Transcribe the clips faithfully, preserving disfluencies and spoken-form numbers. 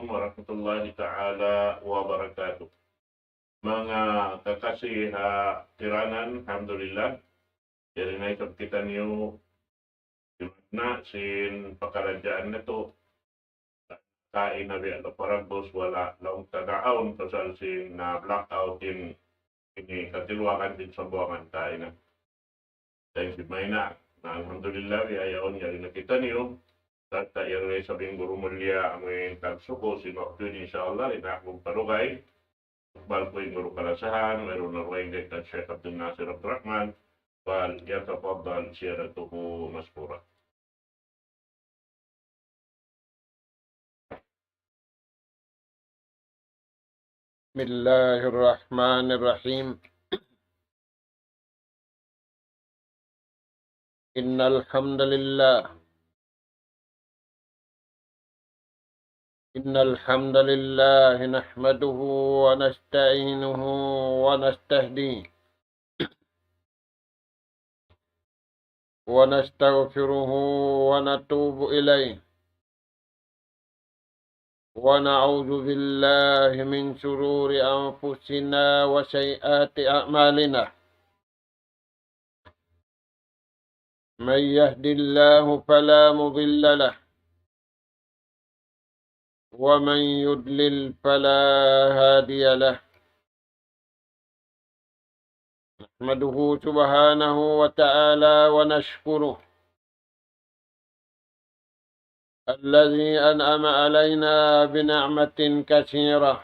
ورحمة الله تعالى وبركاته. Manga kakasi ha tiranan, alhamdulillah. Yari na isab kitaniyu di' na sin pakaradjaan natu'. Kaina biya' da paragbus wala' laung ta naawn pasal sin na blackout in ini katiluakan sin Sambuwangan ta ina. Dayn sin mayna'. Na, alhamdulillah, biya' yaun yari na kitaniyu. Sarta' yari na isab in guru mulliya amuin tagsuku sin waktu ini, insya Allah, di' na aku parugay. Bal ku in guru kalasahan, wayruun na ruwa in kaitan Sheikh Abdul Nasir Abdul Rahman, فليتفضل سيادته مشكورا. بسم الله الرحمن الرحيم. إن الحمد لله إن الحمد لله نحمده ونستعينه ونستهديه ونستغفره ونتوب إليه، ونعوذ بالله من شرور أنفسنا وسيئات أعمالنا. من يهد الله فلا مضل له، ومن يضلل فلا هادي له. نحمده سبحانه وتعالى ونشكره، الذي أنعم علينا بنعمة كثيرة،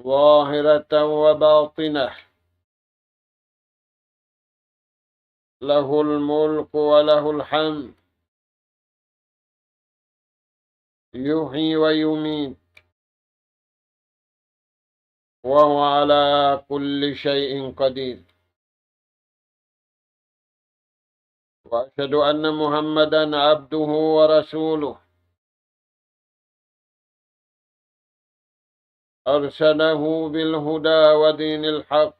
ظاهرة وباطنة، له الملك وله الحمد، يحيي ويميت، وهو على كل شيء قدير. وأشهد أن محمدا عبده ورسوله، أرسله بالهدى ودين الحق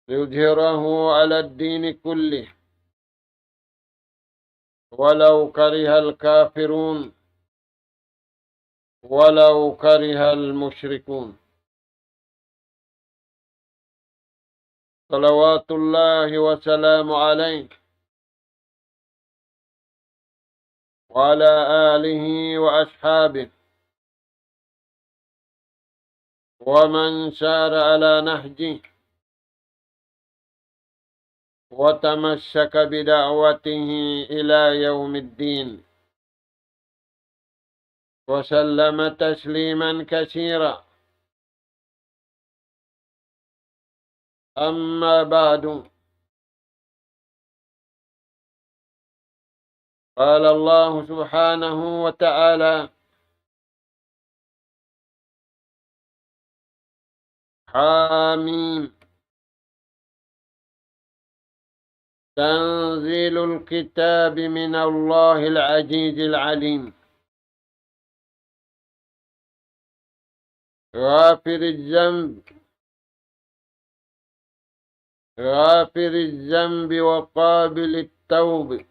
ليظهره على الدين كله، ولو كره الكافرون، ولو كره المشركون. صلوات الله وسلامه عليه وعلى آله وأصحابه ومن سار على نهجه وتمسك بدعوته إلى يوم الدين، وسلم تسليما كثيرا. أما بعد، قال الله سبحانه وتعالى: حم، تنزيل الكتاب من الله العزيز العليم. غافر الذنب، غافر الذنب وقابل التوب،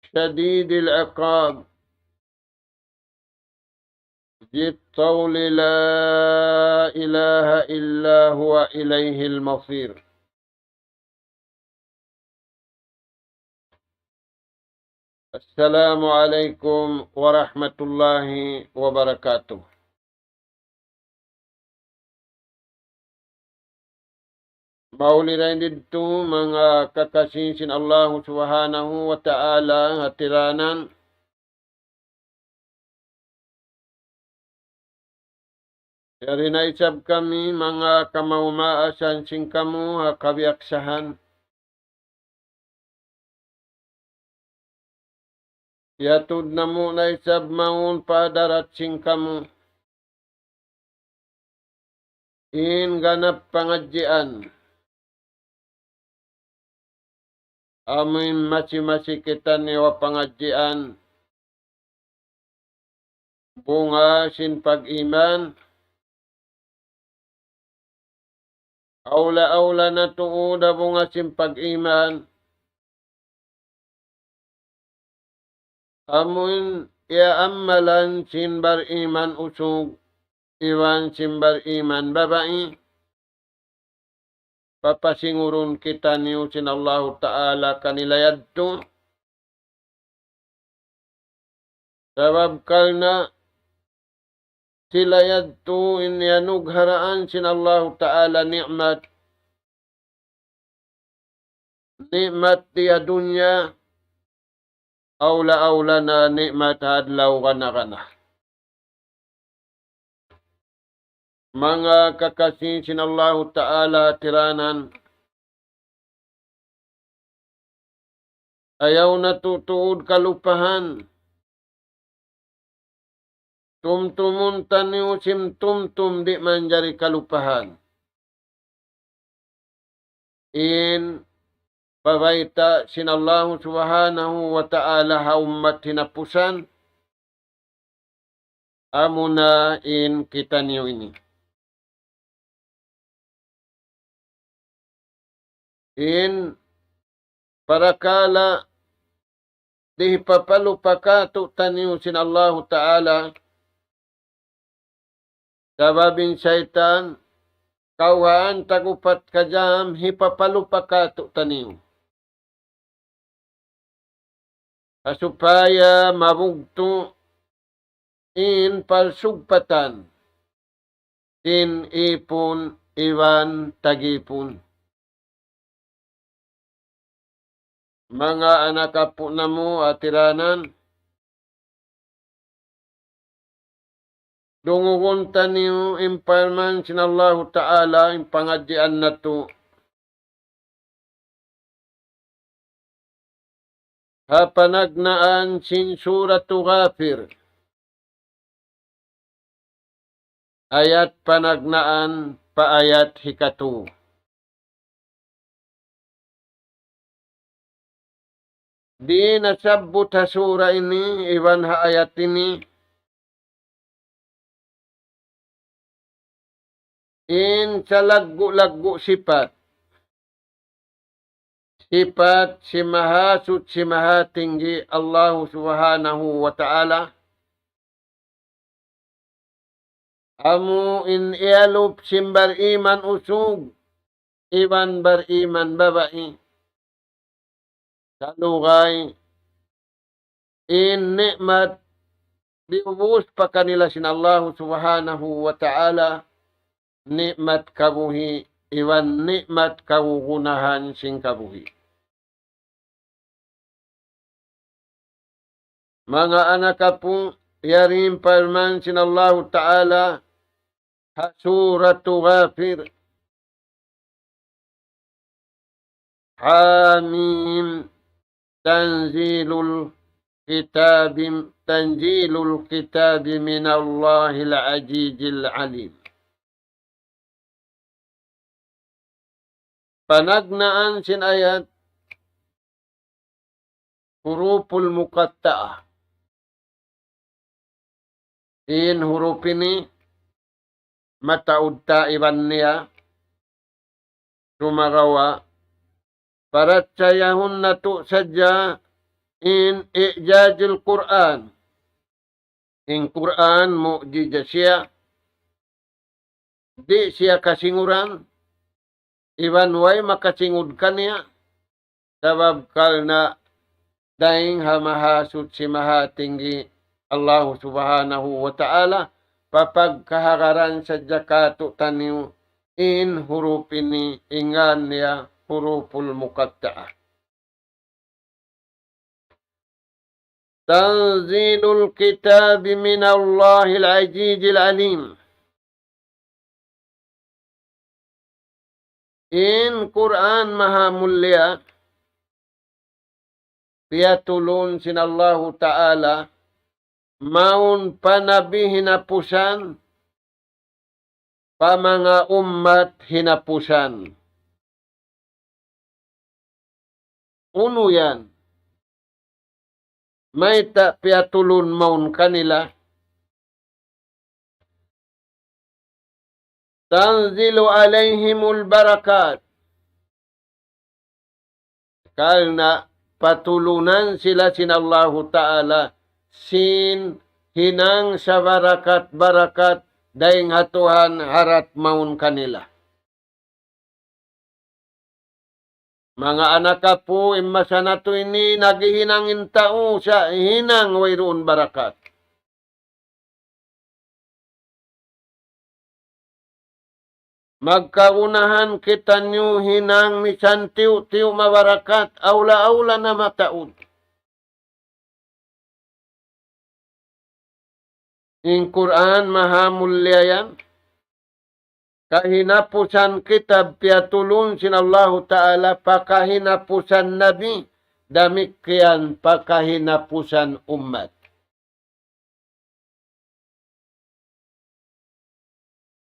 شديد العقاب، ذي الطول، لا إله إلا هو، إليه المصير. السلام عليكم ورحمة الله وبركاته. Mahuli dayn didtu manga kakasi sin Allahu Subhanahu wa Ta'ala, hatiranan. Yari na isab kami manga kamaas-maasan sin kamu ha kabiyaksahan. Iyatud namu' na isab mawn pa hadarat sin kamu in ganap pangadjian. Amuin masi-masi kitaniyu ha pangadjian, bunga sin pag-iman. Awla-awla na tuud ha bunga sin pag-iman, Amun ya amalan sin bariman usug iban sin bariman babai, papasingurun kitaniyu sin Allahu Ta'ala kanila yadtu. Sabab karna' sila yadtu in iyanugharaan sin Allahu Ta'ala ni'mat, ni'mat di ha dunya, awla-awla na ni'mat ha adlaw kana-kana. Manga kakasi sin Allahu Ta'ala tiranan, ayaw natu' tuud kalupahan. Tumtumun taniyu sin tumtum di' manjari kalupahan. In pabayta' sin Allahu Subhanahu wa Ta'ala ha ummat hinapusan, amuna in kitaniyu ini. In parakala' di' hipapalupa kātu'niyu sin Allahu Ta'ala, sabab in saytan, kawhaan tag-upat ka jam hipapalupa kātu'niyu. Ha supaya mabugtu' in palsugpatan sin ipun iban tag-ipun. Manga anak apu' namu' ha tiranan, dungugun taniyu in parman sin Allahu Ta'ala in pangadjian natu'. Ha panagnaan sin Suratu Ghafir, ayat panagnaan pa ayat hikatu. Di' nasabbut ha sura ini iban ha ayat ini in salaggu'-laggu' sipat. Sipat sin Mahasuchi Mahatinggi Allahu Subhanahu wa Ta'ala. Amu in iyalup sin bariman usug iban bariman babai. Salugay in ni'mat diyubus pa kanila sin Allahu Subhanahu wa Ta'ala, ni'mat kabuhi' iban ni'mat kagunahan sin kabuhi'. Manga anak apu', yari in parman sin Allahu Ta'ala ha Suratu Ghafir. حم. تنزيل الكتاب، تنزيل الكتاب من الله العزيز العليم. Panagnaan sin ayat, huruful muqatta'ah. In hurup ini mataud ta iban niya, sumagawa' parachayahun natu' sadja in i'jazul Qur'an. In Qur'an mu'jiza siya, di' siya kasinguran, iban way makasingud kaniya, sabab karna' dayn ha Mahasuchi Mahatinggi Allahu Subhanahu wa Ta'ala, papagkahagaran sadja kātu'niyu in hurup ini, in ngan niya huruful muqatta'ah. تنزيل الكتاب من الله العزيز العليم. In Qur'an maha mulia, piyatulun sin Allahu Ta'ala, mawn pa nabi hinapusan, pa manga ummat hinapusan. Unu yan? Mayta' piyatulun mawn kanila? تنزل عليهم البركات. Karna' patulunan sila sin Allahu Ta'ala sin hinang sabarakat-barakat dayn ha Tuhan harat mawn kanila. Manga anak apu', in masa natu' ini naghihinang in tau sa' hinang wayruun barakat. Magkagunahan kitaniyu hinang misan tiyu'-tiyu' mabarakat, awla-awla na mataud. In Qur'an maha mulia yan. Kahinapusan kitab piyatulun sin Allahu Ta'ala pa kahinapusan nabi, damikkiyan pa kahinapusan ummat.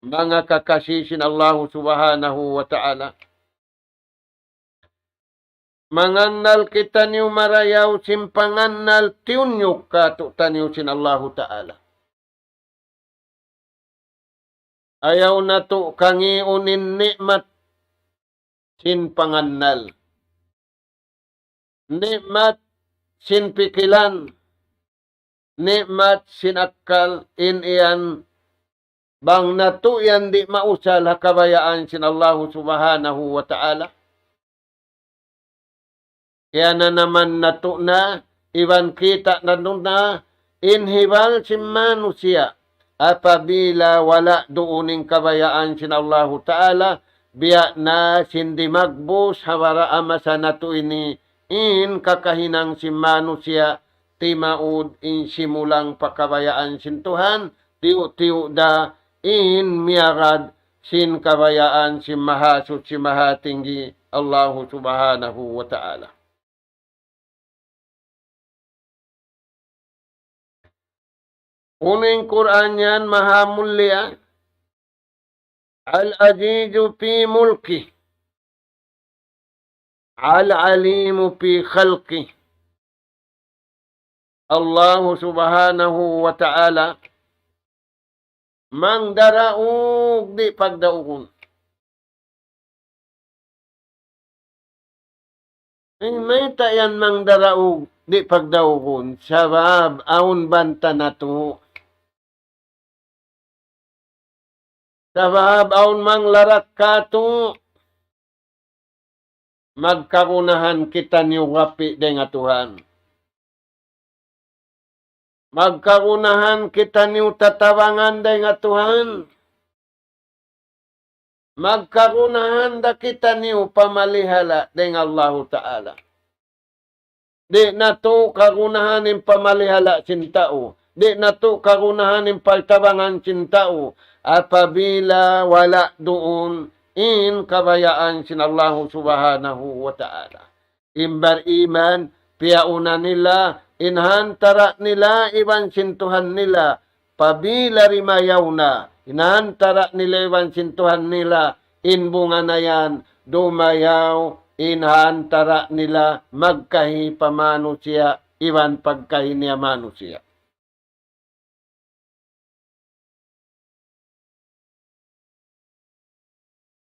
Manga kakasi sin Allahu Subhanahu wa Ta'ala. Mangannal kitaniyu marayaw sin pangannal tiyunyuk kātu'niyu sin Allahu Ta'ala. Ayaw natu' kangiun in ni'mat sin pangannal. Ni'mat sin pikilan, ni'mat sin akkal, in yan bang natu' yan di' mausal ha kabayaan sin Allahu Subhanahu wa Ta'ala. Kiyananaman natu' na, iban kita' natu' na, in hibal sin manusiya'. Apabila wala' duun in kabayaan sin Allahu Ta'ala, biya' na sin dimagbus ha bara' ha masa natu' ini, in kakahinang sin manusiya', timaud in simulang pa kabayaan sin Tuhan, tiyu'-tiyu' da in miyagad sin kabayaan sin Mahasuchi Mahatinggi Allahu Subhanahu wa Ta'ala. Unu in Qur'an yan maha mulia, العزيز في ملكه، العليم في خلقه. Allahu Subhanahu wa Ta'ala mangdaraug di' pagdaugun. In mayta' yan mangdaraug di' pagdaugun, sabab awn banta natu'. Sabab awn manglarak kātu', magkagunahan kitaniyu gapi' dayn ha Tuhan. Magkagunahan kitaniyu tatabangan dayn ha Tuhan. Magkagunahan da kitaniyu pamalihala' dayn ha Allahu Ta'ala. Di' natu' kagunahan in pamalihala' sin tau. Di' natu' kagunahan in pagtabangan sin tau. Apabila wala' duun in kabayaan sin Allahu Subhanahu wa Ta'ala. In bariman, piyauna nila, in hantara' nila iban sin Tuhan nila, apabila rimayaw na, in hantara' nila iban sin Tuhan nila, in bunga na yan, dumayaw, in hantara' nila, magkahi pa manusiya', iban pagkahi niya manusiya'.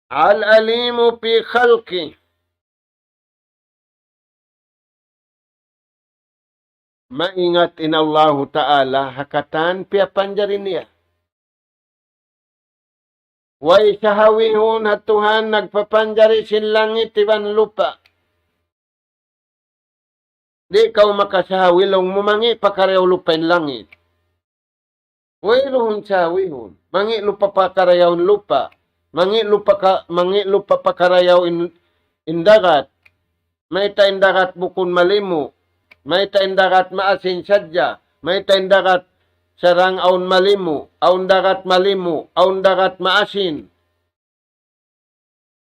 العليم في خلقه. Maingat in Allahu Ta'ala ha katan piyapanjari niya. Way sahawihun ha Tuhan nagpapanjari sin langit iban lupa'. Di' kaw makasahawi laung mu mangi' pakarayaw lupa' in langit. Wayruun sahawihun. Mangi' lupa' pakarayaw in lupa'. Mangi' lupa' ka, mangi' lupa' pakarayaw in, in dagat. Mayta' in dagat bukun malimu'. Mayta' in dagat maasin sadja. Mayta' in dagat sarang awn malimu'. Awn dagat malimu'. Awn dagat maasin.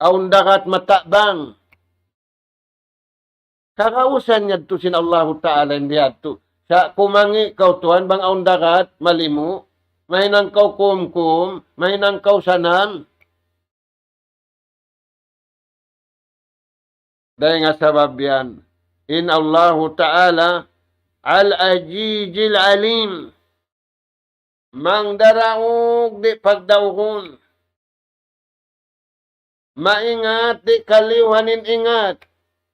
Awn dagat matabang. Kagausan yadtu sin Allahu Ta'ala in biyadtu. Sa' kumangi' kaw tuwan bang awn dagat malimu', mahinang kaw kumkum, mahinang kaw sanam. Dayn ha sabab yan, in Allahu Ta'ala Al-Azizil Alim. Mangdaraug di' pagdaugun. Maingat di' kaliuhan in ingat.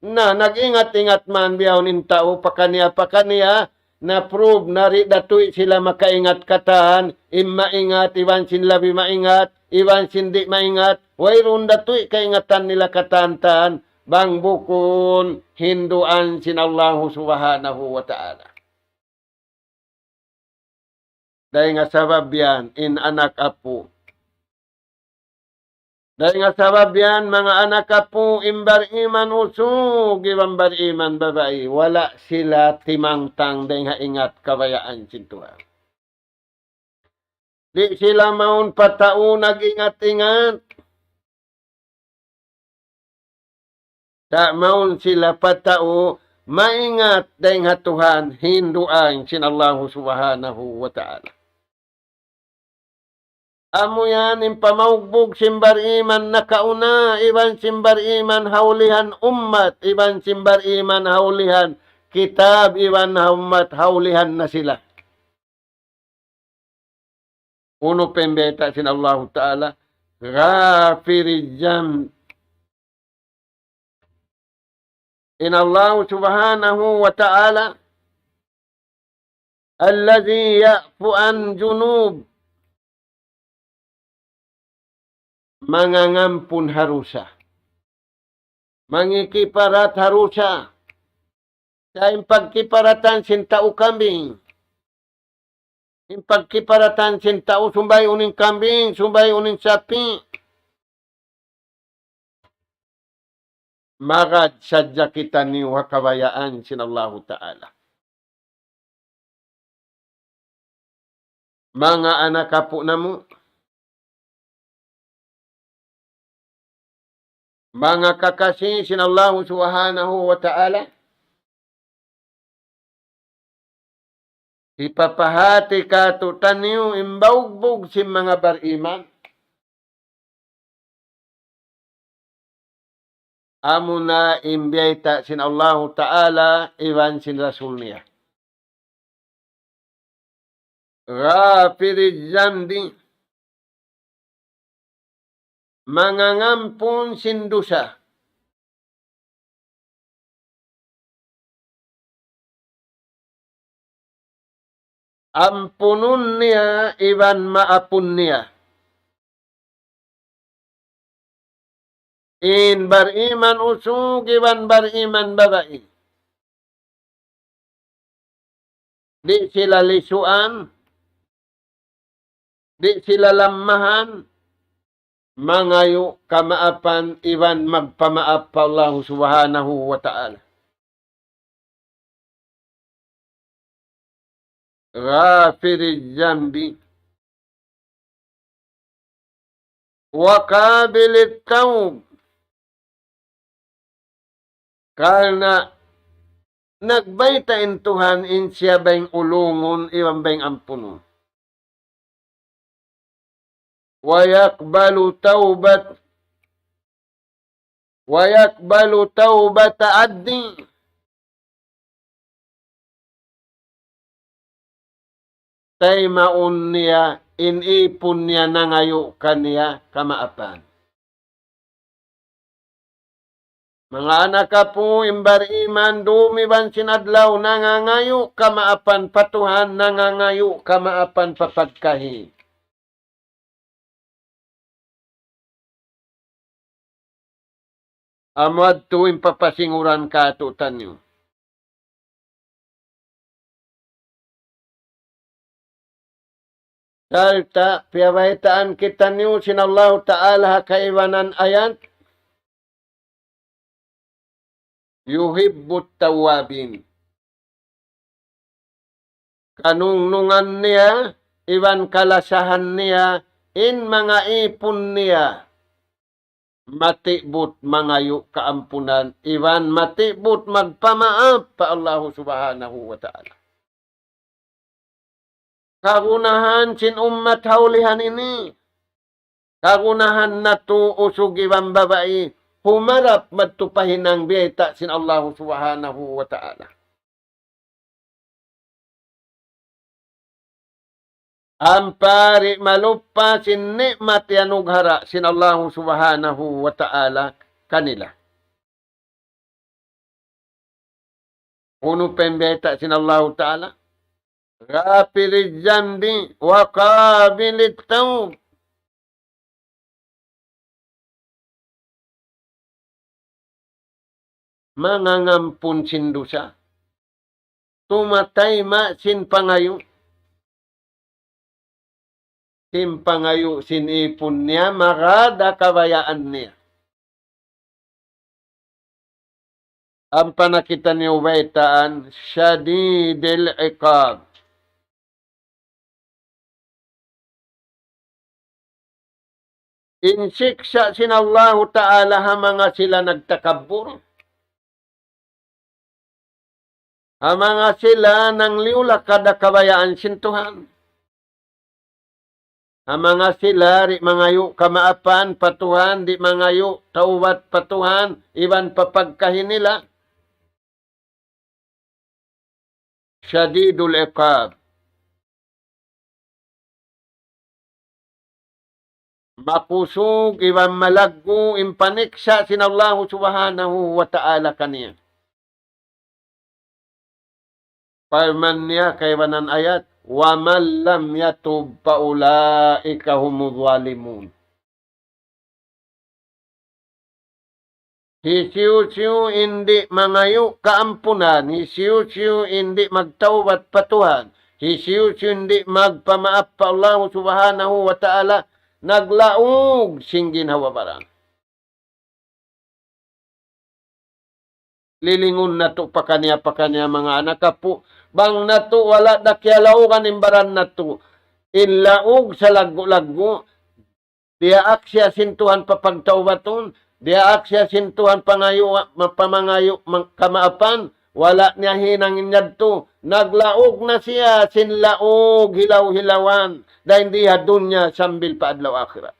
Na, nag-ingat-ingat man bihaun in tau pakaniya-pakaniya, na-prove na di' da tuud sila makaingat katan, in maingat, iban sin labi maingat, iban sin di' maingat, wayruun da tuud kaingatan nila katan-katan, bang bukun hinduan sin Allahu Subhanahu wa Ta'ala. Dayn ha sabab yan, in anak apu'. Dayn ha sabab yan, manga anak apu', in bariman usug iban bariman babai, wala' sila timangtang dayn ha ingat kabayaan sin Tuhan. Di' sila mawn pa tau nag-ingat-ingat. Sa' mawn sila pa tau maingat dayn ha Tuhan, hinduan sin Allahu Subhanahu wa Ta'ala. Amu yan in pamaugbug sin bariman nakauna, iban sin bariman ha ulihan ummat, iban sin bariman ha ulihan kitab, iban ha ummat ha ulihan na sila. Unu pa in bayta' sin Allahu Ta'ala, غافر الذنب. In Allahu Subhanahu wa Ta'ala, الذي يعفو عن الذنوب. Mangangampun ha dusa. Mangikiparat ha dusa. Sa' in pagkiparatan sin tau kambing. In pagkiparatan sin tau sumbayun in kambing, sumbayun in sapi'. Magad sadja kitaniyu ha kabayaan sin Allahu Ta'ala. Manga anak apu' namu', manga kakasi sin Allahu Subhanahu wa Ta'ala, hipapahati kātu'niyu in baugbug sin manga bariman. Amuna in biyayta' sin Allahu Ta'ala iban sin Rasul niya. غافر الذنب, mangangampun sin dusa. Ampunun niya iban maapun niya. In bariman usug iban bariman babai. Di' sila lisuan, di' sila lammahan, mangayu' kamaapan iban magpamaap pa Allahu Subhanahu wa Ta'ala. غافر الذنب وقابل التوب. Karna' nagbayta' in Tuhan in siya bayng ulungun iban bayng ampunun. ويقبل توبة، ويقبل توبة عبده. Taymaun niya in ipun niya nangayu' kaniya kamaapan. Manga anak apu', in bariman dum iban sin adlaw nangangayu' kamaapan pa Tuhan, nangangayu' kamaapan pa pagkahi. Amu yadtu in papasinguran kātu'niyu. Sarta' piyabaytaan kitaniyu sin Allahu Ta'ala ha kaibanan ayat, يحب التوابين. Kanungnungan niya iban kalasahan niya in manga ipun niya mati'but mangayu' kaampunan iban mati'but magpamaap pa Allahu Subhanahu wa Ta'ala. Kagunahan sin ummat ha ulihan ini. Kagunahan natu' usug iban babai, humarap madtu pa hinang biyayta' sin Allahu Subhanahu wa Ta'ala. Ampa di' maluppa sin ni'mat iyanughara' sin Allahu Subhanahu wa Ta'ala kanila. Unu pa in biyayta' sin Allahu Ta'ala? غافر الذنب وقابل التوب. Mangangampun sin dusa. Tumatayma' sin pangayu'. Sin pangayu' sin ipun niya, magad ha kabayaan niya. Ampa na kitaniyu baytaan, شديد العقاب. In siksa' sin Allahu Ta'ala ha manga sila nagtakabbur. Ha manga sila nangliyu-lakad ha kabayaan sin Tuhan. Ha manga sila di' mangayu' kamaapan pa Tuhan, di' mangayu' tawbat pa Tuhan, iban pa pagkahi nila. شديد العقاب. Makusug iban malaggu' in paniksa' sin Allahu Subhanahu wa Ta'ala kaniya. Parman niya kaibanan ayat, ومن لم يتب فأولئك هم الظالمون. Hisiyu-siyu in di' mangayu' kaampunan, hisiyu-siyu in di' magtawbat pa Tuhan, hisiyu-siyu in di' magpamaap pa Allahu Subhanahu wa Ta'ala, naglaug sin ginhawa-baran. Lilingun natu' pakaniya-pakaniya manga anak apu'. Bang natu' wala' da kiyalaugan in baran natu'. In laug salaggu'-laggu'. Diyaak siya sin Tuhan papagtawbatun. Diyaak siya sin Tuhan pangayu', ma-, pamangayu', mang-, kamaapan. Wala' niya hinang in yadtu. Naglaug na siya sin laug hilaw-hilawan. Dayn di ha dunya sambil pa adlaw akhirat.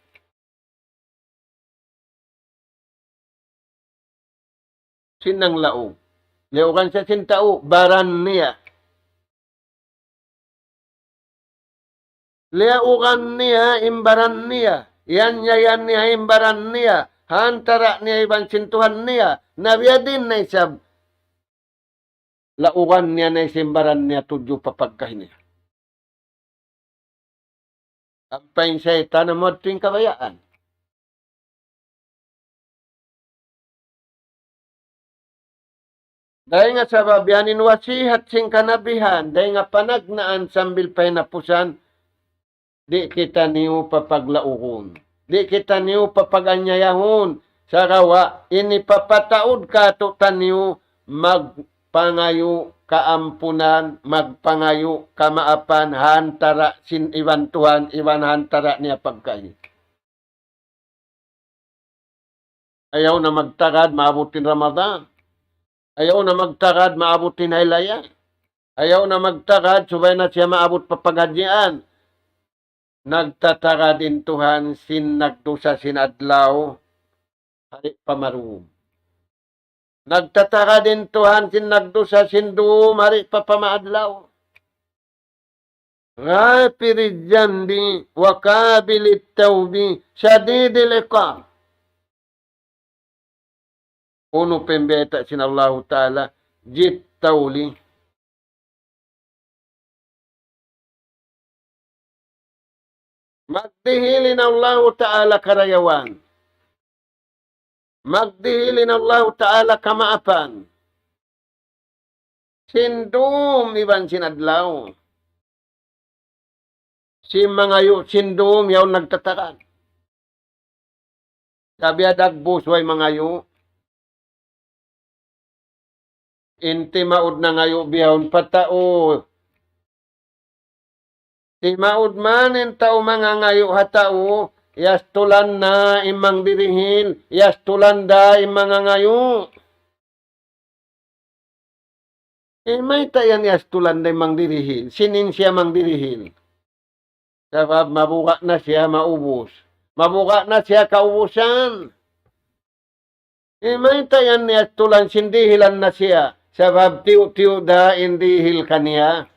Sin nanglaug. Liyaugan siya sin tau, baran niya. Liyaugan niya in baran niya. Iyanyayan niya in baran niya. Ha antara' niya iban sin Tuhan niya. Na biyadiin na isab. Laugan niya na isab in baran niya tudju pa pagkahi niya. Ampa in saytan amu yadtu in kabayaan. Dayn ha sabab yan in wasihat sin kanabihan, dayn ha panagnaan sambil pa hinapusan, di' kitaniyu papaglaugun. Di' kitaniyu papaganyayahun. Sagawa' in hipapataud kātu'niyu magpangayu' kaampunan, magpangayu' kamaapan ha antara' sin iban Tuhan, iban ha antara' niya pagkahi. Ayaw na magtagad maabut in Ramadan. Ayaw na magtagad maabut in hailaya. Ayaw na magtagad subay na siya maabut pa paghadjian. Nagtatagad in Tuhan sin nagdusa sin adlaw, hari pa marūm. Nagtatagad in Tuhan sin nagdusa sin dūm, hari pa pamaadlaw. غافر الذنب وقابل التوب شديد العقاب. Unu pa in bayta' sin Allahu Ta'ala, ذي الطول. Magdihil in Allahu Ta'ala karayawan. Magdihil in Allahu Ta'ala kamaapan. Sin dūm iban sin adlaw. Sin mangayu' sin dūm yaun nagtatagad. Sa' biya' dagbus way mangayu'. In timaud nangayu' bihaun pa tau. Timaud man in tau mangangayu' ha tau, iyastulan na in mangdirihil, iyastulan da in mangangayu'. Eh, mayta' yan iyastulan da in mangdirihil? Sin in siya mangdirihil. Sabab mabuga' na siya maubus. Mabuga' na siya kaubusan. Eh, mayta' yan iyastulan sin dihilan na siya? Sabab tiyu'-tiyu' da in dihil kaniya.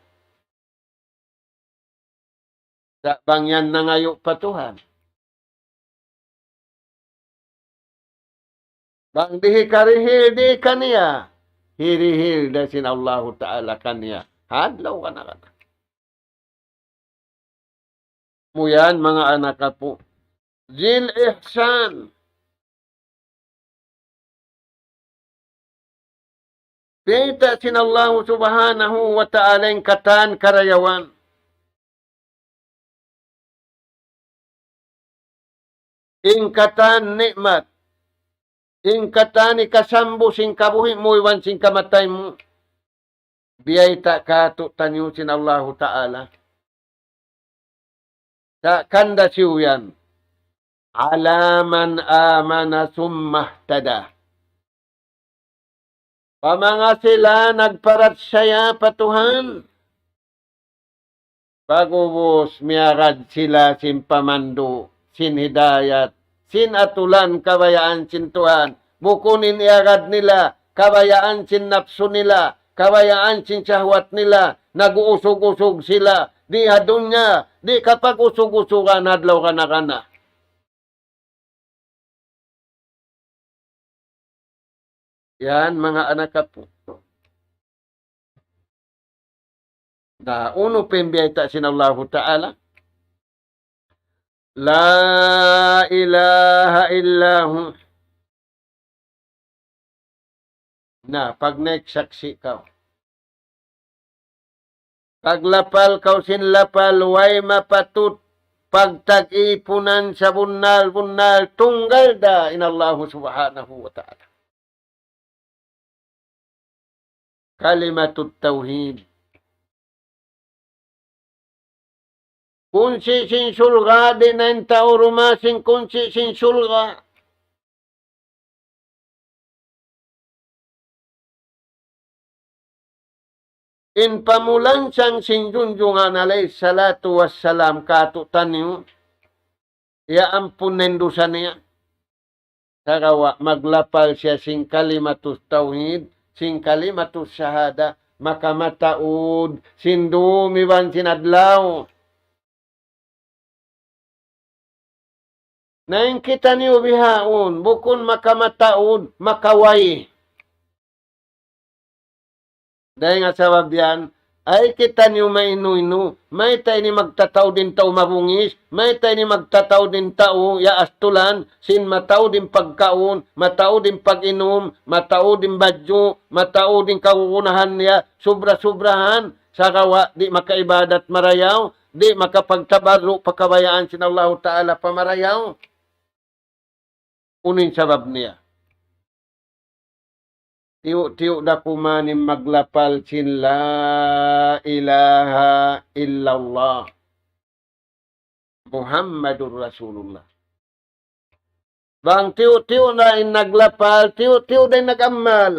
Sa' bang yan nangayu' pa Tuhan. Bang di' hikarihil di' kaniya, hirihil da sin Allahu Ta'ala kaniya. Hadlaw kana-kana. mu yan, manga anak apu. Zil ihsan. Biyayta' sin Allahu Subhanahu wa Ta'ala in katan karayawan. In katan ni'mat. In katan hikasambu sin kabuhi' mu iban sin kamatay mu. Biyayta' kātu'niyu sin Allahu Ta'ala. Sa' kanda siyu yan. على من آمن ثم اهتدى. Pa manga sila nagparachaya pa Tuhan. Pag'ubus miyagad sila sin pamandu', sin hidayat, sin atulan kabayaan sin Tuhan. Bukun in iyagad nila, kabayaan sin napsu nila, kabayaan sin sahwat nila, nag-uusug-usug sila, di ha dunya, di kapag-usug-usugan adlaw kana-kana. Yan, manga anak apu. Na, unu pa in biyayta' sin Allahu Ta'ala? لا إله إلا هو. Na, pag nagsaksi' kaw. Paglapal kaw sin lapal, way mapatut pagtag-ipunan sabunnal-bunnal tunggal da in Allahu Subhanahu wa Ta'ala. Kalimatut tawhid. Kunsi' sin surga', di' na in tau dumaas sin kunsi' sin surga'. In pamulansang sin Junjungan alayhi salatu wassalam kātu'niyu, iyaampun na in dusa niya. Sagawa' maglapal siya sin kalimatus tawhid, sin kalimatus shahada, makamataud sin dum iban sin adlaw. Na in kitaniyu bihaun, bukun makamataud, makaway. Dayn ha sabab yan, ay kitaniyu mainu-inu, mayta' ini magtataud in tau mabungis, mayta' ini magtataud in tau yaastulan, sin mataud in pagkaun, mataud in pag-inum, mataud in badju', mataud in kagunahan niya, subra-subrahan, sagawa' di' makaibadat marayaw, di' makapagtabarru' pa kabayaan sin Allahu Ta'ala pa marayaw. Unu in sabab niya? Tiyu'-tiyu' da kuman in maglapal sin لا إله إلا الله محمد رسول الله. Bang tiyu'-tiyu' da in naglapal, tiyu'-tiyu' da in nag-amal.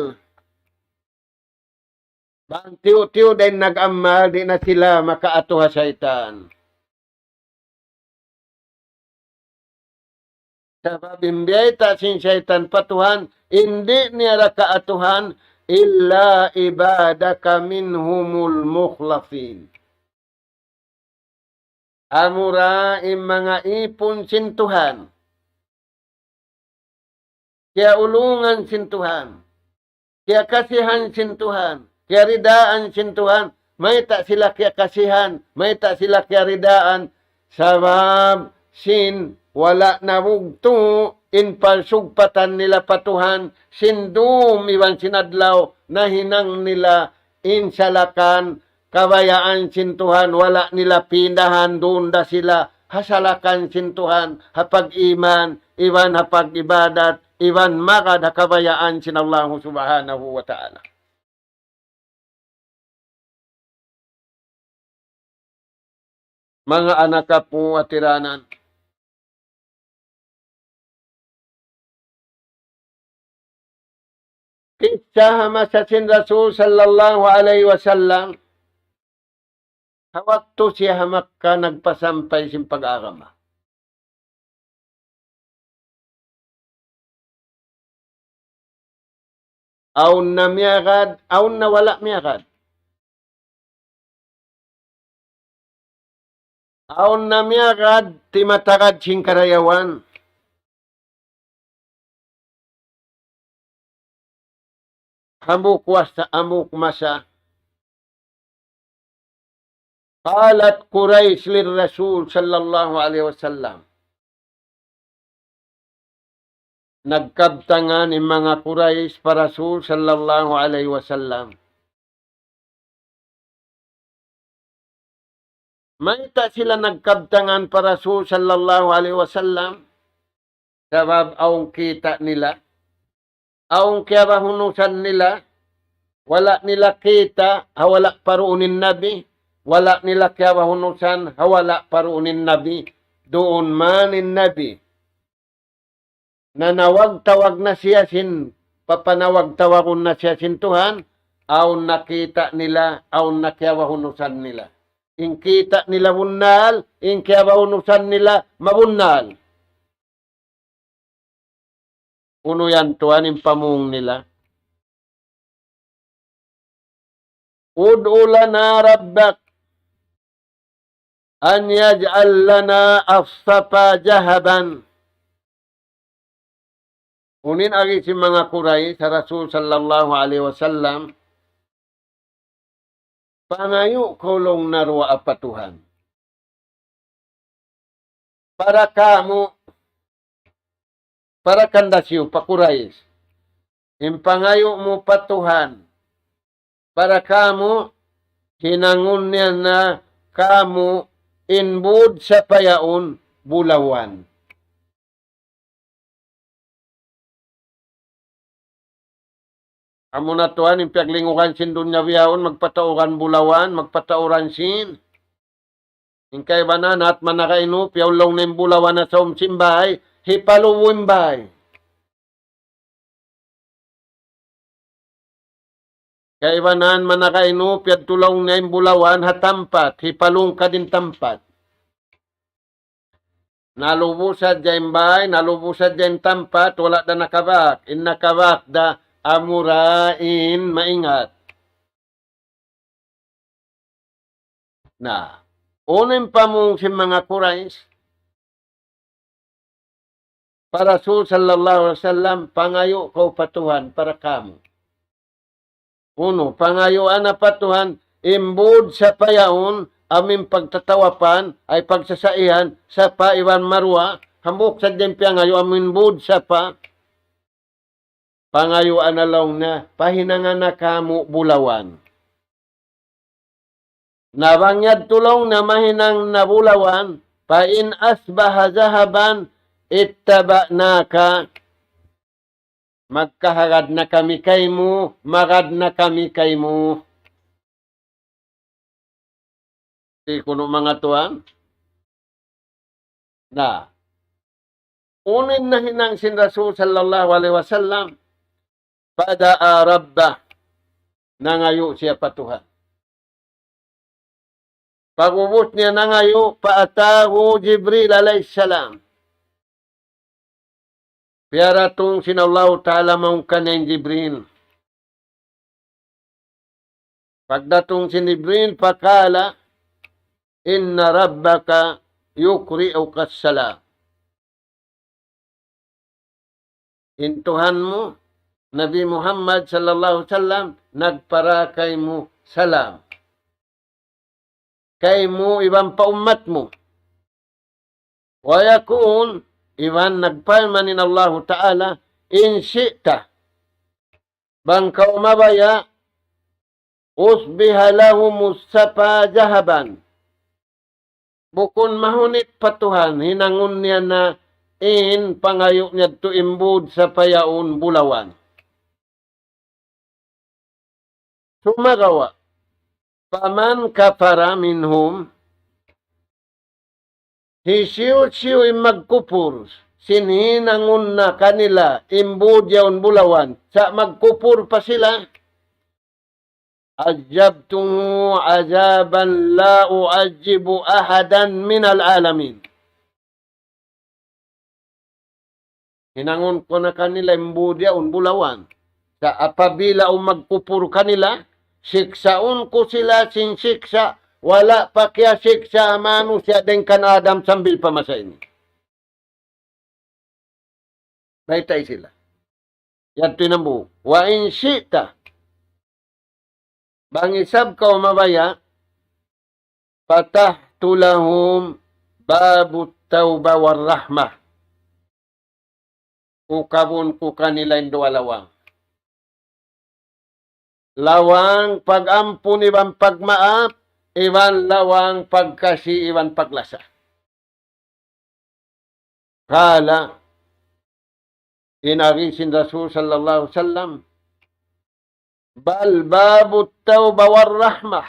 Bang tiyu'-tiyu' da in nag-amal, di' na sila makaatu ha saytan. Sabab in biyayta' sin saytan pa Tuhan, in di' niya da kaatuhan, إلا عبادك منهم المخلصين. Amura in manga ipun sin Tuhan. Kiyaulungan sin Tuhan. Kiyakasihan sin Tuhan. Kiyaridaan sin Tuhan. Mayta' sila kiyakasihan. Mayta' sila kiyaridaan. Sabab sin wala' nabugtu' in pagsugpatan nila pa Tuhan. Sin dum iban sin adlaw. Nahinang nila in salakan kabayaan sin Tuhan, wala' nila pindahan, duun da sila ha salakan sin Tuhan, ha pag-iman, iban ha pag-ibadat, iban magad ha kabayaan sin Allahu Subhanahu wa Ta'ala. Manga anak apu' ha tiranan. Kissa ha masa sin Rasul sallallahu alayhi wasallam, ha waktu siya ha Makkah nagpasampay sin pag-agama. Awn na miyagad, awn na wala' miyagad. Awn na miyagad, timatagad sin karayawan. Hambuuk wasa, hambuuk masa. قالت قريش للرسول صلى الله عليه وسلم. Nagkabtangan in manga Quraysh pa Rasul sallallahu alayhi wasallam. Mayta' sila nagkabtangan pa Rasul sallallahu alayhi wasallam? Sabab awn kita' nila, awn kiyabahunusan nila, wala' nila kita' ha wala' pa duun in Nabi, wala' nila kiyabahunusan ha wala' pa duun in Nabi, duun man in Nabi. Nanawag-tawag na siya sin, papanawag-tawagun na siya sin Tuhan, awn na kita' nila, awn na kiyabahunusan nila. In kita' nila bunnal, in kiyabahunusan nila mabunnal. Unu yan tuwan in pamung nila? ادع لنا ربك أن يجعل لنا الصفا ذهبا. Unu in agi sin manga Quraysh ha Rasul sallallahu alayhi wasallam, pangayu' kaw laung niya duwaa pa Tuhan. Para kamu, para kanda siyu pa Quraysh. In pangayu' mu pa Tuhan. Para kamu, hinangun niya na kamu in būd sapa yaun bulawan. Amuna tuwan, in piyaglingugan sin dunya bihaun, magpatauran bulawan, magpatauran sīn. In kaibanan hat manakainu, piyaulung na in bulawan ha saum sin bāy, hipalubu in bāy. Kaibanan manakainu, piyadtulung na in bulawan ha tampat, hipalungkad in tampat. Nalubu sadja in bāy, nalubu sadja in tampat, wala' da nakabak. In nakabak da amura in maingat. Na, unu in pamung sin manga Quraysh pa Rasul sallallahu alayhi wasallam, pangayu' kaw pa Tuhan para kamu. Unu, pangayuan na pa Tuhan, in būd sapa yaun, amu in pagtatawapan, ay pagsasaihan, sapa iban marwa, hambuuk sadja in piyangayu' amu in būd sapa. Pangayuan na laung niya, pahinanga na kamu bulawan. Na bang yadtu laung niya mahinang na bulawan, فإن أصبح ذهبا اتبعناك. Magkahagad na kami kaymu, magad na kami kaymu. Di' kunu' manga tuwan. Na, unu in nahinang sin Rasul sallallahu alayhi wasallam, فدعا ربه, nangayu' siya pa Tuhan. Pag'ubus niya nangayu', فأتاه جبريل عليه السلام. Piyaratung sin Allahu Ta'ala mawn kaniya in Jibril. Pagdatung sin Jibril, فقال إن ربك يقرئك السلام. In Tuhan mu, Nabi Muhammad sallallahu alayhi wasallam, nagpara kaymu salam. Kaymu iban pa ummat mu. ويقول, iban nagparman in Allahu Ta'ala, إن شئت, bang kaw mabaya', أصبح لهم الصفا ذهبا. Bukun mahunit pa Tuhan, hinangun niya na in pangayu' niya yadtu in būd sapa yaun bulawan. Sumagawa', فمن كفر منهم, hisiyu-siyu in magkupur, sin hinangun na kanila in būd yaun bulawan, sa' magkupur pa sila, عذبته عذابا لا أعذب أحدا من العالمين. Hinangun ku na kanila in būd yaun bulawan. Sa' apabila awn magkupur kanila, siksaun ku sila sin siksa', wala' pa kiyasiksa' manusiya' dayn kan Adam sambil pa masa ini. Baytai sila. Yadtu in hambuuk. وإن شئت, bang isab kaw mabaya', فتحت لهم باب التوبة والرحمة. Ukabun ku kanila in duwa lawang. Lawang pag-ampun iban pagmaap, iban lawang pagkasi iban paglasa. Qala, in agi sin Rasul sallallahu alayhi wasallam, بل باب التوبة والرحمة.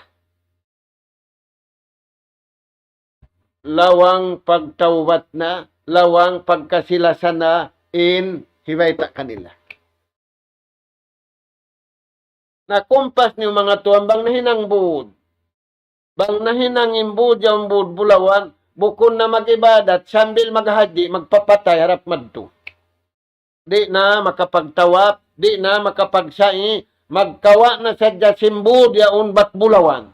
Lawang pagtawbat na, lawang pagkasi-lasa na in hibayta' kanila. Na kumpas niyu manga tuwan, bang nahinang būd. Bang nahinang in būd, yaun būd bulawan, bukun na mag-ibadat, sambil maghajji, magpapatay harap madtu. Di' na makapagtawaf, di' na makapagsa'i, magkawa' na sadja sin būd yaun bat bulawan.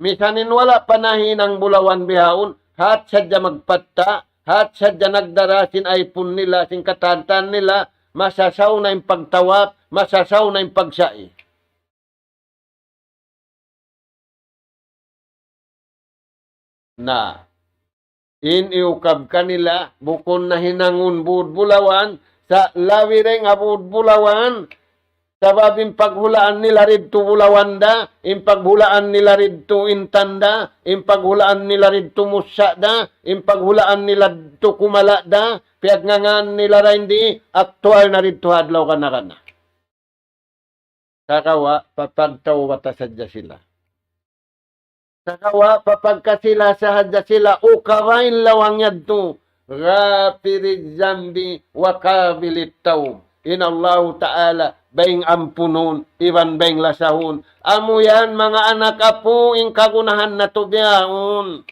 Misan in wala' pa nahinang bulawan bihaun, hat sadja magpatta', hat sadja nagdara sin aypun nila, sin katantan nila, masasaw na in pagtawaf, masasaw na in pagsa'i. Na, in iyukab kanila, bukun na hinangun būd bulawan, sa' labi dayn ha būd bulawan, sabab in paghulaan nila didtu bulawan da, in paghulaan nila didtu intan da, in paghulaan nila didtu mussa' da, in paghulaan nila didtu kumala' da, piyagngānan nila dayn di, aktual na didtu ha adlaw kana-kana. Sagawa' papagtawbata sadja sila. Sagawa' papagkasi-lasa sadja sila, ukaba in lawang yadtu. غافر الذنب وقابل التوب. In Allahu Ta'ala, bayng ampunun, iban bayng lasahun. Amu yan, manga anak apu', in kagunahan natu' bihaun.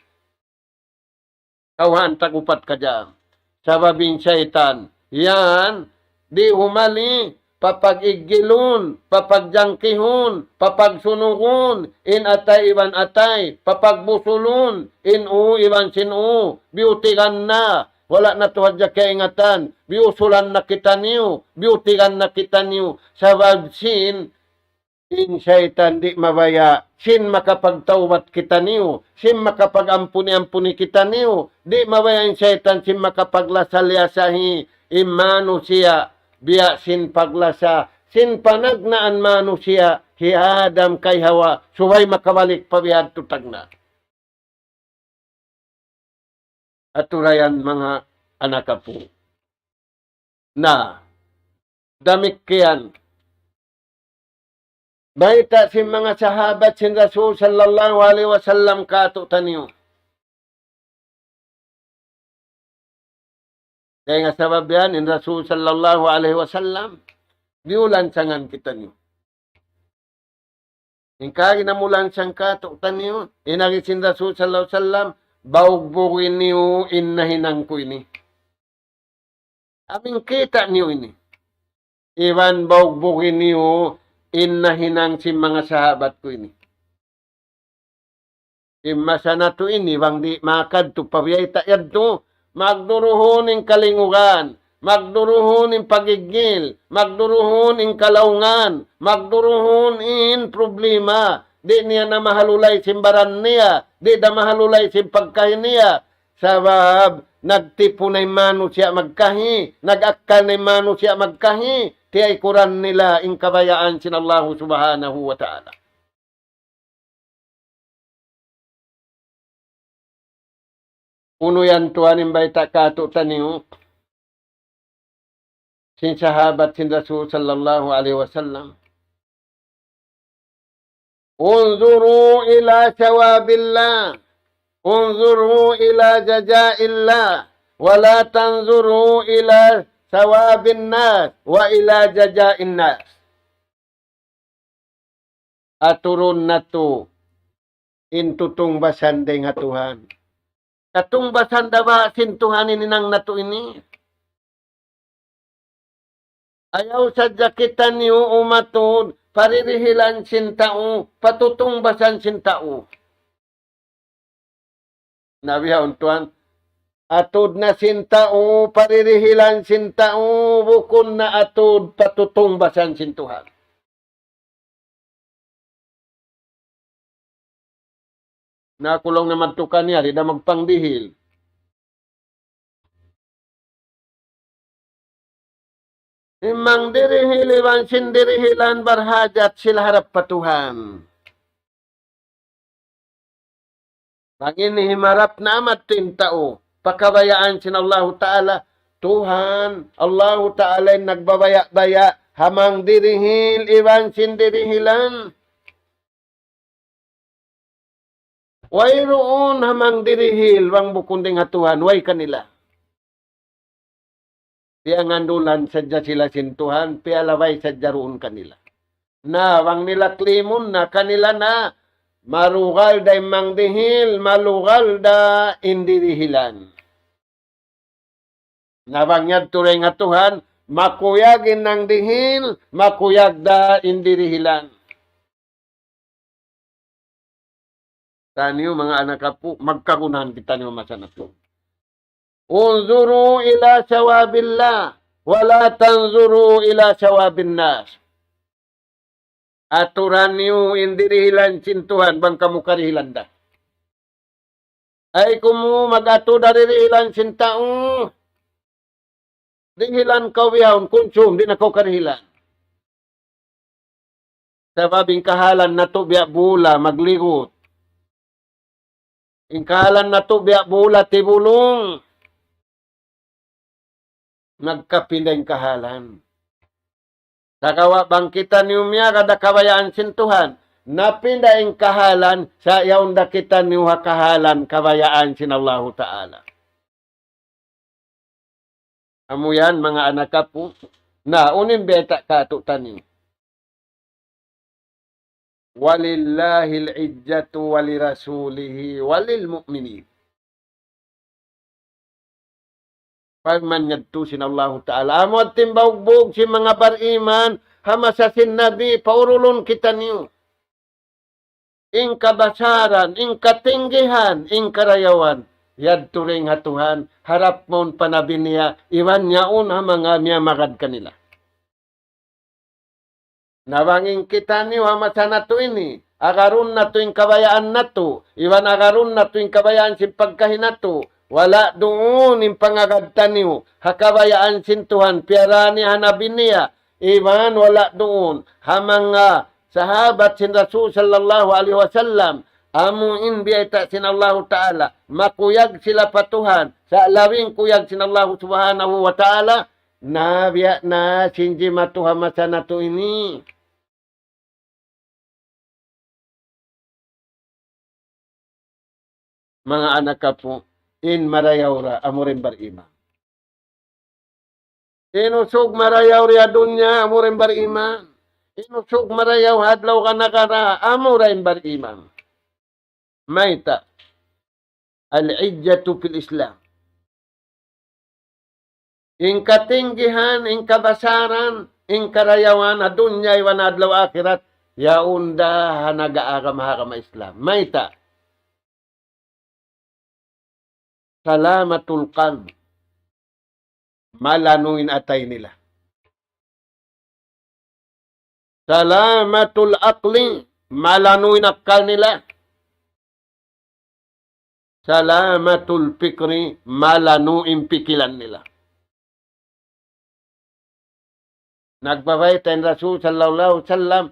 Kawhaan tag-upat kaja. Sabab in saytan, yan, di' humali, papag-iggilun, papagjangkihun, papagsunugun, in atay iban atay, papagbusulun, in uu iban sin uu, biyutigan na, wala' natu' hadja kaingatan, biyusulan na kitaniyu, biyutigan na kitaniyu, sabab sin in saytan di' mabaya', sin makapagtawbat kitaniyu, sin makapag-ampuni-ampuni kitaniyu, di' mabaya' in saytan, sin makapaglasa-liyasahi in manusiya', biya' sin paglasa sin panagnaan manusiya', hi Adam kay Hawa, subay makabalik pa bihadtu tagna'. Atura yan manga anak apu'. Na, damikkiyan. Bayta' sin manga sahabat sin Rasul sallallahu alayhi wasallam kātu'niyu. Dayn ha sabab yan, in Rasul sallallahu alayhi wasallam, biyulansangan kitaniyu. In kari na mu lansang kātu'niyu, in agi sin Rasul sallallahu alayhi wasallam, baugbugin niyu in nahinang ku ini. Amu in kita' niyu ini. Iban baugbugin niyu in nahinang sin manga sahabat ku ini. In masa natu' ini, bang di' makadtu pa biyayta' yadtu, magduruhun in kalingugan, magduruhun in pagiggil, magduruhun in kalaungan, magduruhun in problema. Di' niya na mahalulay sin baran niya, di' da mahalulay sin pagkahi niya. Sabab nagtipun na in manusiya' magkahi, nag-akkal na in manusiya' magkahi, tiyaykuran nila in kabayaan sin Allahu Subhanahu wa Ta'ala. Unu yan tuwan in bayta' kātu'niyu sin sahabat sin Rasul sallallahu alayhi wasallam. انظروا إلى ثواب الله، انظروا إلى جزاء الله، ولا تنظروا إلى ثواب الناس وإلى جزاء الناس. Aturun natu' in tutungbasan dayn ha Tuhan. Katungbasan da ba sin Tuhan in hinang natu' ini? Ayaw sadja kitaniyu umatud pa dirihilan sin tau, pa tutungbasan sin tau. Na bihaun tuwan, atud na sin tau, pa dirihilan sin tau, bukun na atud pa tutungbasan sin Tuhan. Na aku laung na madtu kaniya, di' da magpangdihil. In mangdirihil iban sin dirihilan barhajat sila harap pa Tuhan. Bang ini himarap na amat in tau pa kabayaan sin Allahu Ta'ala, Tuhan, Allahu Ta'ala in nagbabaya'-baya' ha mangdirihil iban sin dirihilan. Wayruun ha mangdirihil bang bukun dayn ha Tuhan, way kanila. Piyangandulan sadja sila sin Tuhan, piyalabay sadja duun kanila. Na, bang nila klimun na kanila na, malugal da in mangdihil, malugal da in dirihilan. Na bang yadtu dayn ha Tuhan, makuyag in nangdihil, makuyag da in dirihilan. Taniyu manga anak apu', magkagunahan kitaniyu masa natu'. انظروا إلى ثواب الله ولا تنظروا إلى ثواب الناس. Aturan niyu in dirihilan sin Tuhan bang kamu karihilan da. Ayaw kamu mag-atud ha dirihilan sin tau. Dihilan kaw bihaun, kunsum, di' na kaw karihilan. Sabab in kahalan natu' biya' bula, magligut. In kahalan natu' biya' bula, tibulung. Nagkapinda in kahalan. Sagawa' bang kitaniyu miyagad ha kabayaan sin Tuhan, napinda in kahalan, sa' yaun da kitaniyu ha kahalan kabayaan sin Allahu Ta'ala. Amu yan, manga anak apu'. Na, unu in bayta' kātu'niyu? ولله العزة ولرسوله وللمؤمنين. Parman yadtu sin Allahu Ta'ala. Amu yadtu in baugbug sin manga bariman, ha masa sin Nabi, paurulun kitaniyu. In kabasaran, in katinggihan, in karayawan, yadtu dayn ha Tuhan, harap mawn pa Nabi niya, iban yaun ha manga miyamagad kanila. Na bang in kitaniyu ha masa natu' ini, agarun natu' in kabayaan natu', iban agarun natu' in kabayaan sin pagkahi natu', wala' duun in pangagad taniyu, ha kabayaan sin Tuhan, piyarani ha Nabi niya, iban wala' duun, ha manga sahabat sin Rasul sallallahu alayhi wasallam, amu in biyayta' sin Allahu Ta'ala, makuyag sila pa Tuhan, sa' labi in kuyag sin Allahu Subhanahu wa Ta'ala, na biya' na sin jimatu ha masa natu' ini. Manga anak apu', in marayaw ra, amu ra in bariman. In usug marayaw ra ha dunya, amu ra in bariman. In usug marayaw ha adlaw kanagara, amu ra in bariman. Mayta'? العزة في الإسلام. In katinggihan, in kabasaran, in karayawan, ha dunya iban adlaw akhirat, yaun da ha nag-aagama ha agama Islam. Mayta'? سلامة القلب. Malanu in atay nila. سلامة العقل. Malanu in akkal nila. سلامة الفكر. Malanu in pikilan nila. Nagbabayta' in Rasul sallallahu alayhi wasallam,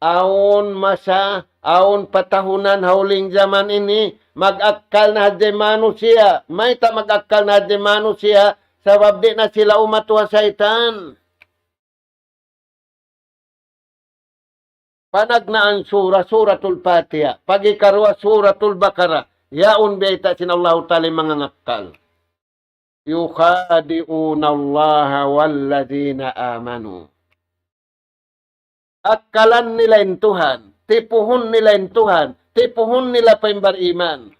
awn masa, awn patahunan ha huling jaman ini, mag-akkal na hadja in manusiya'. Mayta' mag-akkal na hadja in manusiya'? Sabab di' na sila umatu ha saytan. Panagnaan sura, Suratul Fatiha. Pag-ikaruwa, Suratul Baqarah. Yaun biyayta' sin Allahu Ta'ala in manga ngakkal. يخادعون الله والذين آمنوا. Akkalan nila in Tuhan, tipuhun nila in Tuhan, tipuhun nila pa in bariman.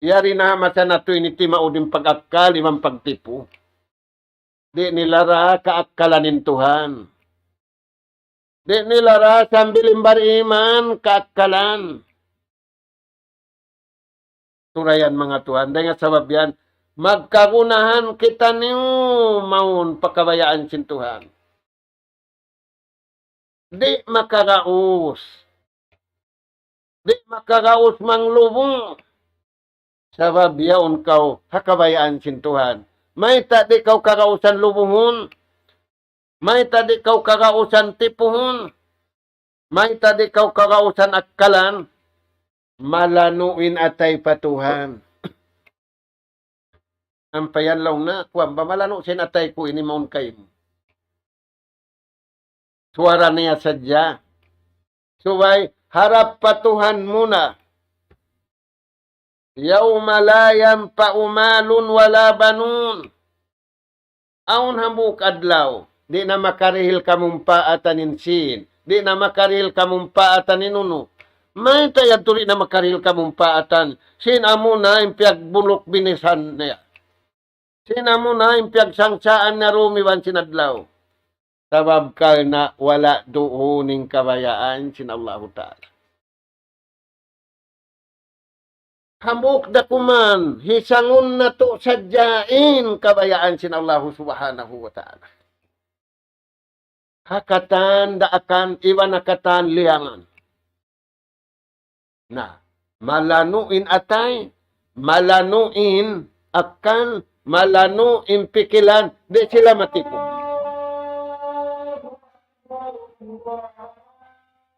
Yari na ha masa natu' ini timaud in pag-akkal iban pagtipu. Di' nila ra kaakkalan in Tuhan. Di' nila ra sambil in bariman kaakkalan. Turayan manga tuwan, dayn ha sabab yan, magkagunahan kitaniyu mawn pa kabayaan sin Tuhan. Di' makaraus. Di' makaraus manglubung. Sabab yaun kaw ha kabayaan sin Tuhan. Mayta' di' kaw karausan lubuhun? Mayta' di' kaw karausan tipuhun? Mayta' di' kaw karausan akkalan? Malanu' in atay pa Tuhan. Ampa yan laung na, kuwan ba malanu' sin atay ku ini mawn kaymu. Suwara niya sadja. Subay harap pa Tuhan mu na. يوم لا ينفع مال ولا بنون. Awn hambuuk adlaw, di' na makarihil kamumpaatan in sīn, di' na makarihil kamumpaatan in unu. Mayta' yadtu di' na makarihil kamumpaatan? Sin amuna in piyagbuluk binisan niya. Sin amuna in piyagsangsaan niya dum iban sin adlaw. Sabab karna' wala' duun in kabayaan sin Allahu Ta'ala. Hambuuk da kuman, hisangun natu' sadja in kabayaan sin Allahu Subhanahu wa Ta'ala. Ha katan daakan, iban ha katan liyangan. Na, malanu' in atay, malanu' in akkal, malanu' in pikilan, di' sila matipu.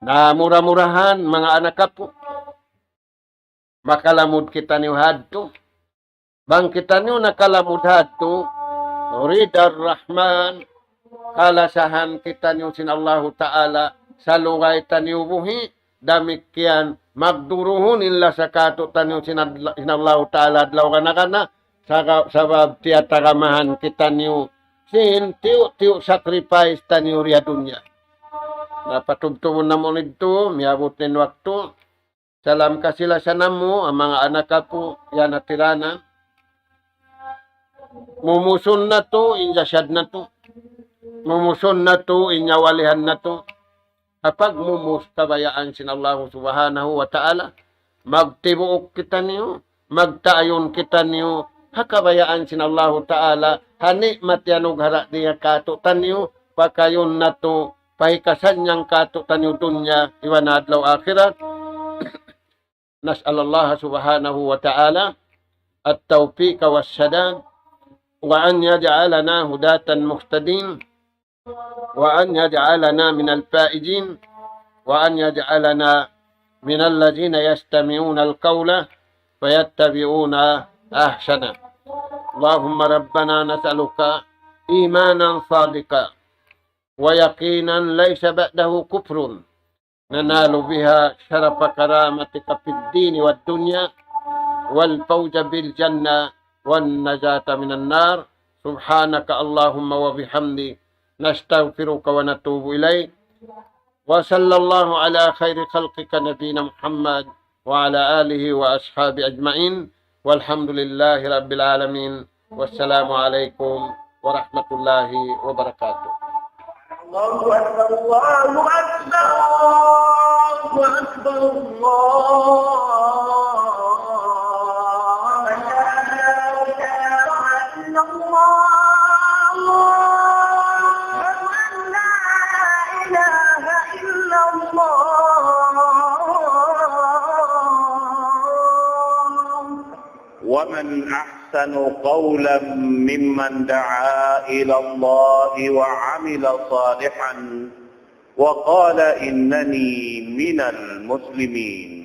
Na, mura-murahan, manga anak apu', makalamud kitaniyu hadtu. Bang kitaniyu nakalamud hadtu, ridar Rahman, kalasahan kitaniyu sin Allahu Ta'ala, salugay taniyu buhi', damikkiyan magduruhun in lasa kātu'niyu sin Adla-, sin Allahu Ta'ala adlaw kana-kana, saga-, sabab tiyatagamahan kitaniyu sin tiyu'-tiyu' sacrifice taniyu di ha dunya. Na, patubtubun namu' nidtu, miyabut in waktu. Salam kasi-lasa namu', ha manga anak apu', yan hatiranan. Mumusun natu', in jasad natu'. Mumusun natu', in nyawalihan natu'. Ha pagmumus kabayaan sin Allahu Subhanahu wa Ta'ala. Magtibuuk kitaniyu, magtaayun kitaniyu, ha kabayaan sin Allahu Ta'ala, ha ni'mat iyanughara' niya kātu'niyu, pakayun natu', pahikasannyang kātu'niyu dunya, iban adlaw akhirat. نسأل الله سبحانه وتعالى التوفيق والسداد، وأن يجعلنا هداة مهتدين، وأن يجعلنا من الفائزين، وأن يجعلنا من الذين يستمعون القول فيتبعون أحسنه. اللهم ربنا نسألك إيمانا صادقا ويقينا ليس بعده كفر، ننال بها شرف كرامتك في الدين والدنيا، والفوز بالجنة، والنجاة من النار. سبحانك اللهم وبحمدك، نستغفرك ونتوب إليك. وصلى الله على خير خلقك نبينا محمد وعلى آله وأصحابه أجمعين. والحمد لله رب العالمين. والسلام عليكم ورحمة الله وبركاته. الله أكبر، الله أكبر، الله أكبر، الله أكبر. أشهد أن لا إله إلا الله. أشهد أن لا إله إلا الله. ومن أحسن قولا ممن دعا إلى الله وعمل صالحا وقال إنني من المسلمين.